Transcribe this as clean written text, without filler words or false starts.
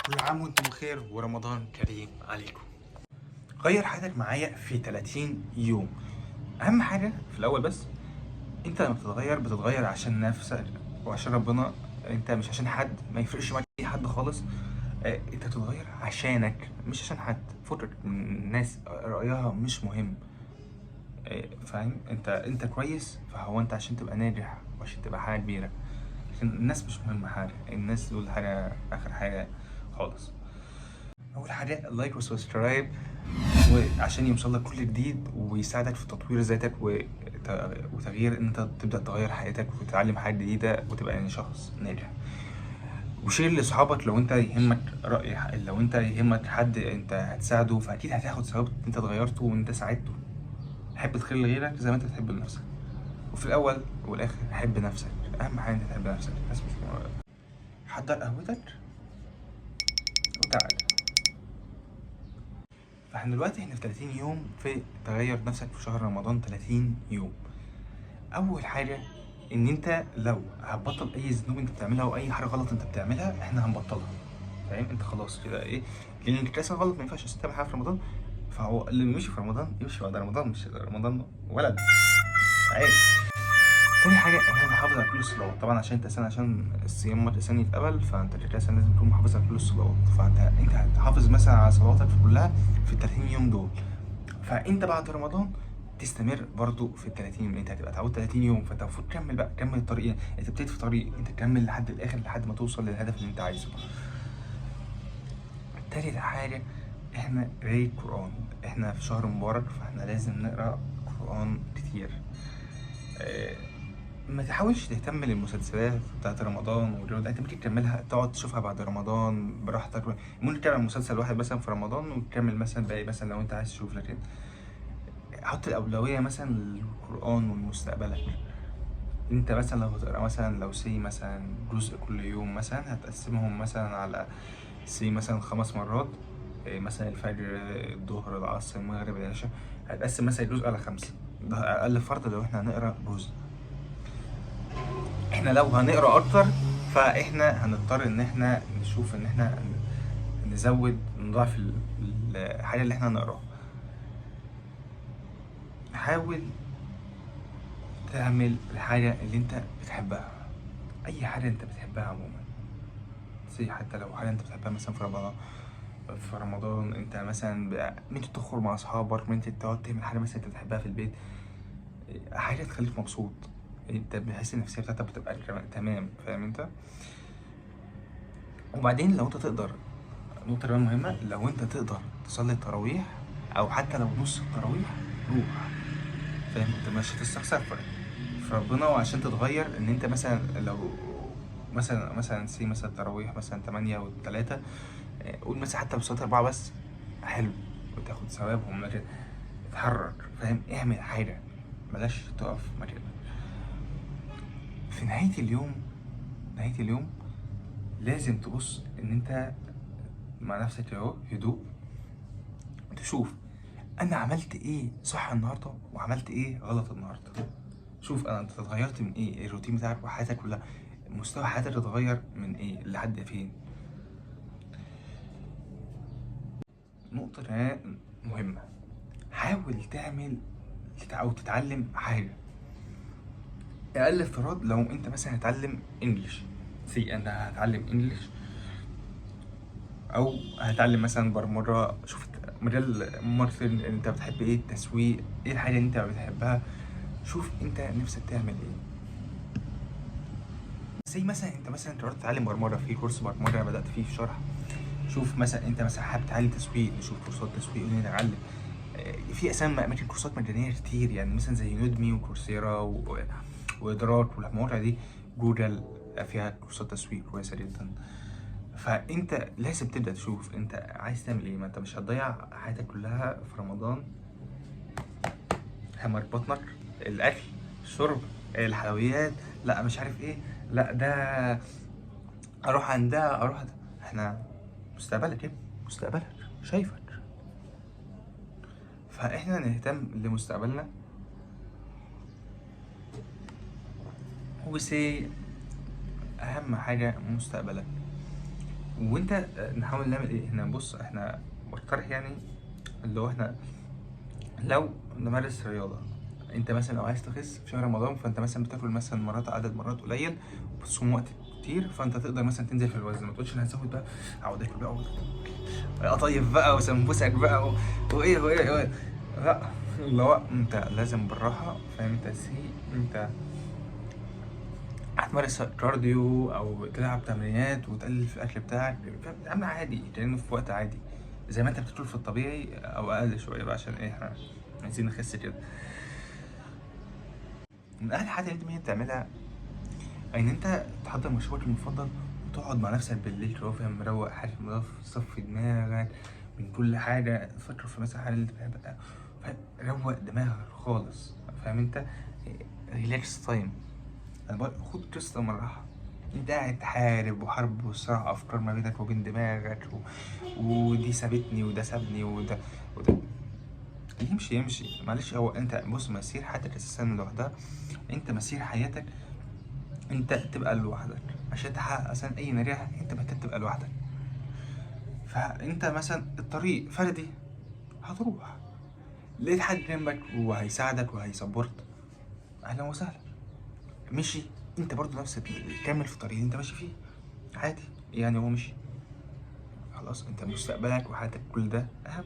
كل عام وانتم بخير ورمضان كريم عليكم. غير حياتك معايا في 30 يوم. اهم حاجة في الاول بس، انت لما بتتغير بتتغير عشان نفسك وعشان ربنا، انت مش عشان حد، ما يفرقش معاك اي حد خالص. انت بتتغير عشانك مش عشان حد. فكك من الناس، رايها مش مهم. فاهم؟ انت كويس، فهو انت عشان تبقى ناجح وعشان تبقى حاجة كبيرة. لكن الناس مش مهمة حاجة، الناس دول حاجة اخر حاجة خالص. اول حاجة like و subscribe، وعشان يوصل لك كل جديد ويساعدك في تطوير ذاتك وتغيير، ان انت تبدا تغير حياتك وتتعلم حاجات جديدة وتبقى يعني شخص ناجح. و share لاصحابك لو انت يهمك راي، لو انت يهمك حد انت هتساعده، فاكيد هتاخد ثواب انت اتغيرته وانت ساعدته. حب الخير لغيرك زي ما انت بتحب لنفسك، وفي الاول والاخر حب نفسك. اهم حاجة انت تحب نفسك بس، مش مهم. حضر قهوتك وتعال. فاحنا دلوقتي احنا في 30 يوم في تغير نفسك في شهر رمضان. 30 يوم. اول حاجة ان انت لو هتبطل اي ذنوب انت بتعملها او اي حاجة غلط انت بتعملها، احنا هنبطلها. فاهم؟ انت خلاص كده ايه، لان الكلاسه غلط ما ينفعش تعمل حاجة في رمضان. فهو اللي مشي في رمضان يمشي بعد رمضان، مش رمضان ولد عيب. تاني حاجة احنا نحافظ على كل الصلوات طبعا، عشان انت سنة، عشان الصيام مرة سنة يتقبل، فانت كده لازم تكون محافظ على كل الصلوات. فانت هتحافظ مثلا على صلواتك في كلها في ال 30 يوم دول. فانت بعد رمضان تستمر برضو في ال 30 يوم، انت هتبقى اتعودت 30 يوم، فانت المفروض تكمل بقى، كمل الطريق. انت ابتديت في طريق، انت تكمل لحد الاخر لحد ما توصل للهدف اللي انت عايزه. تالت حاجة احنا قراية قرآن. احنا في شهر مبارك، فاحنا لازم نقرأ قرآن كتير. ما تحاولش تهتم للمسلسلات بتاعت رمضان والجو ده، انت ممكن تكملها، تقعد تشوفها بعد رمضان براحتك. ممكن تعمل مسلسل واحد مثلا في رمضان وتكمل مثلا باقي، مثلا لو انت عايز تشوف. لكن حط الأولوية مثلا للقرآن ولمستقبلك. انت مثلا لو هتقرا مثلا لو say مثلا جزء كل يوم، مثلا هتقسمهم مثلا على say مثلا 5 مرات، مثلا الفجر، الظهر، العصر، المغرب، العشاء. هتقسم مثلا الجزء على 5، ده أقل فرض لو احنا هنقرا جزء. احنا لو هنقرا اكتر فاحنا هنضطر ان احنا نشوف ان احنا نزود، نضاعف الحاجة اللي احنا هنقراها. حاول تعمل الحاجة اللي انت بتحبها، اي حاجة انت بتحبها عموما. زي حتى لو حاجة انت بتحبها مثلا في رمضان، في رمضان انت مثلا ممكن تخرج مع اصحابك، ممكن تقعد تعمل حاجة مثلا انت بتحبها في البيت، حاجة تخليك مبسوط، انت بتحس النفسية بتاعتك بتبقى تمام. فاهم انت؟ وبعدين لو انت تقدر، نقطة كمان مهمة، لو انت تقدر تصلي التراويح او حتى لو نص التراويح روح. فاهم؟ انت مش هتستخسر في ربنا وعشان تتغير. ان انت مثلا لو مثلا say مثلا التراويح مثلا 8 و3، قول مثلا حتى لو صليت 4 بس حلو وتاخد ثوابهم. لكن اتحرك، فاهم؟ اعمل حاجة، بلاش تقف مكانك. في نهاية اليوم، نهاية اليوم لازم تبص ان انت مع نفسك اهو هدوء، تشوف انا عملت ايه صح النهارده وعملت ايه غلط النهارده. شوف انا اتغيرت من ايه، الروتين بتاعك وحياتك كلها، مستوى حياتك اتغير من ايه لحد فين. نقطة كمان مهمة، حاول تعمل او تتعلم حاجة. اقل افتراض لو انت مثلا هتعلم English، say انا هتعلم English او هتعلم مثلا برمجة. شوف مجال marketing، انت بتحب ايه، التسويق، ايه الحاجة اللي انت بتحبها، شوف انت نفسك تعمل ايه. زي مثلا انت مثلا قررت تتعلم برمجة، في كورس برمجة انا بدأت فيه في شرح. شوف مثلا انت مثلا حابب تتعلم تسويق، نشوف كورسات تسويق ونتعلم. في اسامي اماكن كورسات مجانية كتير، يعني مثلا زي Udemy و Coursera وادراك والمواقع دي، جوجل فيها كورسات تسويق كويسة جدا. فانت لازم تبدا تشوف انت عايز تعمل ايه. ما انت مش هتضيع حياتك كلها في رمضان، همر بطنك، الاكل، الشرب، الحلويات، لا مش عارف ايه، لا ده اروح عندها، اروح عند... احنا مستقبلك يا ابني، مستقبلك شايفك. فاحنا نهتم لمستقبلنا. وسي اهم حاجة مستقبلك. وانت نحاول نعمل ايه؟ احنا بص، احنا بقترح يعني اللي هو احنا لو نمارس رياضة. انت مثلا لو عايز تخس في شهر رمضان، فانت مثلا بتاكل مثلا مرات، عدد مرات قليل، وبتصوم وقت كتير، فانت تقدر مثلا تنزل في الوزن. ما تقولش انا هزود بقى، اقعد اكل بقى قطايف بقى وسمبوسك بقى وايه وايه وايه. لا، اللي هو انت لازم بالراحة، فاهم انت؟ سي انت هتمارس cardio او تلعب تمرينات وتقلل في الاكل بتاعك، فاهم؟ عامل عادي كأنه في وقت عادي زي ما انت بتاكل في الطبيعي او اقل شوية بقى، عشان ايه؟ احنا عايزين نخس كده. من احلى الحاجات اللي انت ممكن تعملها ان انت تحضر مشروبك المفضل وتقعد مع نفسك بالليل كده، فاهم؟ مروق حالك، صفي دماغك من كل حاجة، فكر في مثلا حاجة اللي انت بتحبها، فاهم؟ روق دماغك خالص، فاهم انت؟ relax time. انا بقول خد قسط من الراحة. انت قاعد تحارب وحرب وصراع افكار ما بينك وبين دماغك ودي سابتني وده سابني وده وده. يمشي يمشي، معلش. هو انت بص، مسير حياتك اساسا لوحدها، انت مسير حياتك انت تبقى لوحدك عشان تحقق اصلا اي نجاح، انت محتاج تبقى لوحدك. فانت مثلا الطريق فردي، هتروح لقيت حد جنبك وهيساعدك وهي support، اهلا وسهلا. مشي انت برضو نفس كمل في الطريق اللي انت ماشي فيه عادي، يعني هو مشي خلاص، انت مستقبلك وحياتك كل ده اهم.